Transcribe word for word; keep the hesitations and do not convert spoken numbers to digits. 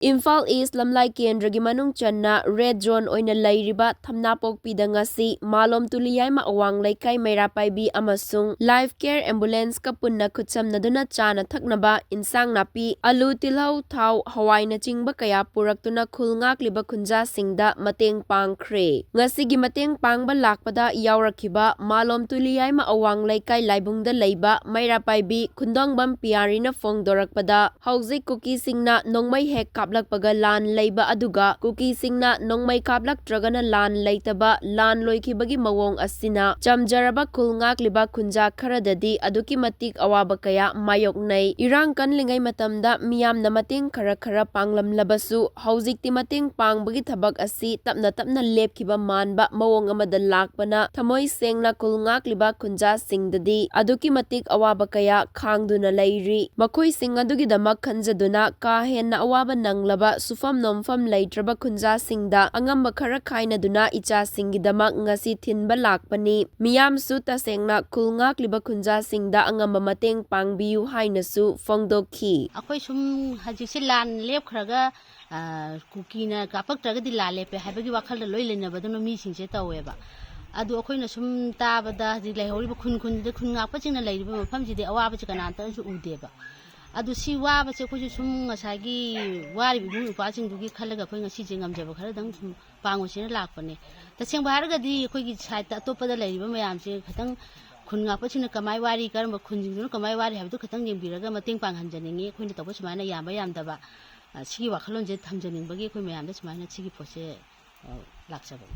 ꯏꯝꯐꯥꯜ ꯏꯁ ꯂꯝꯂꯥꯏ ꯀꯦꯟꯗ꯭ꯔꯒꯤ ꯃꯅꯨꯡ ꯆꯟꯅ red zone ꯑꯣꯏꯅ ꯂꯩꯔꯤꯕ ꯊꯝꯅꯥꯄꯣꯛꯄꯤꯗ ꯉꯁꯤ ꯃꯥꯂꯣꯝ ꯇꯨꯂꯤꯌꯥꯏꯃ ꯑꯋꯥꯡ ꯂꯩꯀꯥꯏ ꯃꯩꯔꯥ ꯄꯥꯏꯕꯤ ꯑꯃꯁꯨꯡ ꯂꯥꯏꯐ ꯀꯦꯌꯔ ꯑꯦꯝꯕꯨꯂꯦꯟꯁꯀ ꯄꯨꯟꯅ ꯈꯨꯠꯁꯝꯅꯗꯨꯅ ꯆꯥꯅ ꯊꯛꯅꯕ, ꯏꯟꯁꯥꯡ ꯅꯥꯄꯤ, ꯑꯂꯨ, ꯇꯤꯜꯍꯧ, ꯊꯥꯎ, ꯍꯋꯥꯏꯅꯆꯤꯡꯕ ꯀꯌꯥ ꯄꯨꯔꯛꯇꯨꯅ ꯈꯨꯜ ꯉꯥꯛꯂꯤꯕ ꯈꯨꯟꯖꯥꯁꯤꯡꯗ ꯃꯇꯦꯡ ꯄꯥꯡꯈ꯭ꯔꯦ꯫ ꯉꯁꯤꯒꯤ ꯃꯇꯦꯡ ꯄꯥꯡꯕ ꯂꯥꯛꯄꯗ ꯌꯥꯎꯔꯛꯈꯤꯕ ꯃꯥꯂꯣꯝ ꯇꯨꯂꯤꯌꯥꯏꯃ ꯑꯋꯥꯡ ꯂꯩꯀꯥꯏ ꯂꯥꯏꯕꯨꯡꯗ ꯂꯩꯕ ꯃꯩꯔꯥ ꯄꯥꯏꯕꯤ ꯈꯨꯟꯗꯣꯡꯕꯝ ꯄꯤꯌꯥꯔꯤꯅ ꯐꯣꯡꯗꯣꯔꯛꯄꯗ, ꯍꯧꯖꯤꯛ ꯀꯨꯀꯤꯁꯤꯡꯅ ꯅꯣꯡꯃꯩ ꯍꯦꯛ ꯀꯥꯞꯂꯛꯄꯒ ꯂꯥꯟ ꯂꯩꯕ, ꯑꯗꯨꯒ ꯀꯨꯀꯤꯁꯤꯡꯅ ꯅꯣꯡꯃꯩ ꯀꯥꯞꯂꯛꯇ꯭ꯔꯒꯅ ꯂꯥꯟ ꯂꯩꯇꯕ, ꯂꯥꯟ ꯂꯣꯏꯈꯤꯕꯒꯤ ꯃꯑꯣꯡ ꯑꯁꯤꯅ ꯆꯝꯖꯔꯕ ꯈꯨꯜ ꯉꯥꯛꯂꯤꯕ ꯈꯨꯟꯖꯥ ꯈꯔꯗꯗꯤ ꯑꯗꯨꯛꯀꯤ ꯃꯇꯤꯛ ꯑꯋꯥꯕ ꯀꯌꯥ ꯃꯥꯌꯣꯛꯅꯩ꯫ ꯏꯔꯥꯡ ꯀꯜꯂꯤꯉꯩ ꯃꯇꯝꯗ ꯃꯤꯌꯥꯝꯅ ꯃꯇꯦꯡ ꯈꯔ ꯈꯔ ꯄꯥꯡꯂꯝꯂꯕꯁꯨ, ꯍꯧꯖꯤꯛꯇꯤ ꯃꯇꯦꯡ ꯄꯥꯡꯕꯒꯤ ꯊꯕꯛ ꯑꯁꯤ ꯇꯞꯅ ꯇꯞꯅ ꯂꯦꯞꯈꯤꯕ ꯃꯥꯟꯕ ꯃꯑꯣꯡ ꯑꯃꯗ ꯂꯥꯛꯄꯅ ꯊꯃꯣꯏ ꯁꯦꯡꯅ ꯈꯨꯜ ꯉꯥꯛꯂꯤꯕ ꯈꯨꯟꯖꯥꯁꯤꯡꯗꯗꯤ ꯑꯗꯨꯛꯀꯤ ꯃꯇꯤꯛ ꯑꯋꯥꯕ ꯀꯌꯥ ꯈꯥꯡꯗꯨꯅ ꯂꯩꯔꯤ꯫ ꯃꯈꯣꯏꯁꯤꯡ ꯑꯗꯨꯒꯤꯗꯃꯛ ꯈꯟꯖꯗꯨꯅ ꯀꯥ ꯍꯦꯟꯅ ꯑꯋꯥꯕ ꯅꯪꯂꯕ ꯁꯨꯐꯝ ꯅꯣꯝꯐꯝ ꯂꯩꯇ꯭ꯔꯕ ꯈꯨꯟꯖꯥꯁꯤꯡꯗ ꯑꯉꯝꯕ ꯈꯔ ꯈꯥꯏꯅꯗꯨꯅ ꯏꯆꯥꯁꯤꯡꯒꯤꯗꯃꯛ ꯉꯁꯤ ꯊꯤꯟꯕ ꯂꯥꯛꯄꯅꯤ꯫ ꯃꯤꯌꯥꯝꯁꯨ ꯇꯁꯦꯡꯅ ꯈꯨꯜ ꯉꯥꯛꯂꯤꯕ ꯈꯨꯟꯖꯥꯁꯤꯡꯗ ꯑꯉꯝꯕ ꯃꯇꯦꯡ ꯄꯥꯡꯕꯤꯌꯨ ꯍꯥꯏꯅꯁꯨ ꯐꯣꯡꯗꯣꯛꯈꯤ꯫ ꯑꯩꯈꯣꯏ ꯁꯨꯝ ꯍꯧꯖꯤꯛꯁꯦ ꯂꯥꯟ ꯂꯦꯞꯈ꯭ꯔꯒ, ꯑ, ꯀꯨꯀꯤꯅ ꯀꯥꯞꯄꯛꯇ꯭ꯔꯒꯗꯤ ꯂꯥꯟ ꯂꯦꯞꯄꯦ ꯍꯥꯏꯕꯒꯤ ꯋꯥꯈꯜꯗ ꯂꯣꯏ ꯂꯩꯅꯕꯗꯨꯅ ꯃꯤꯁꯤꯡꯁꯦ ꯇꯧꯋꯦꯕ꯫ ꯑꯗꯨ ꯑꯩꯈꯣꯏꯅ ꯁꯨꯝ ꯇꯥꯕꯗ ꯍꯧꯖꯤꯛ ꯂꯩꯍꯧꯔꯤꯕ ꯈꯨꯟ ꯈꯨꯟꯁꯤꯗ ꯈꯨꯟ ꯉꯥꯛꯄꯁꯤꯡꯅ ꯂꯩꯔꯤꯕ ꯃꯐꯝꯁꯤꯗꯤ ꯑꯋꯥꯕꯁꯤ ꯀꯅꯥꯝꯇꯅꯁꯨ ꯎꯗꯦꯕ꯫ ꯑꯗꯨ ꯁꯤ ꯋꯥꯕꯁꯦ ꯑꯩꯈꯣꯏꯁꯨ ꯁꯨꯝ ꯉꯁꯥꯏꯒꯤ ꯋꯥꯔꯤꯕ ꯏꯕꯨꯡ ꯏꯄ꯭ꯋꯥꯁꯤꯡꯗꯨꯒꯤ ꯈꯜꯂꯒ ꯑꯩꯈꯣꯏ ꯉꯁꯤꯁꯦ ꯉꯝꯖꯕ ꯈꯔꯗꯪ ꯁꯨꯝ ꯄꯥꯡꯉꯨꯁꯤꯅ ꯂꯥꯛꯄꯅꯦ꯫ ꯇꯁꯦꯡꯕ ꯍꯥꯏꯔꯒꯗꯤ ꯑꯩꯈꯣꯏꯒꯤ ꯁꯥꯏꯠꯇ ꯑꯇꯣꯞꯄꯗ ꯂꯩꯔꯤꯕ ꯃꯌꯥꯝꯁꯦ ꯈꯤꯇꯪ ꯈꯨꯟ ꯉꯥꯛꯄꯁꯤꯡꯅ ꯀꯃꯥꯏ ꯋꯥꯔꯤ, ꯀꯔꯝꯕ ꯈꯨꯟꯁꯤꯡꯗꯨꯅ ꯀꯃꯥꯏ ꯋꯥꯔꯤ ꯍꯥꯏꯕꯗꯨ ꯈꯤꯇꯪ ꯌꯦꯡꯕꯤꯔꯒ ꯃꯇꯦꯡ ꯄꯥꯡꯍꯟꯖꯅꯤꯡꯉꯤ꯫ ꯑꯩꯈꯣꯏꯅ ꯇꯧꯕ ꯁꯨꯃꯥꯏꯅ ꯌꯥꯝꯕ ꯌꯥꯝꯗꯕ, ꯑ, ꯁꯤꯒꯤ ꯋꯥꯈꯜꯂꯣꯟꯁꯦ ꯊꯝꯖꯅꯤꯡꯕꯒꯤ ꯑꯩꯈꯣꯏ ꯃꯌꯥꯝꯗ ꯁꯨꯃꯥꯏꯅ ꯁꯤꯒꯤ ꯄꯣꯠꯁꯦ, ꯑ, ꯂꯥꯛꯆꯕꯅꯤ꯫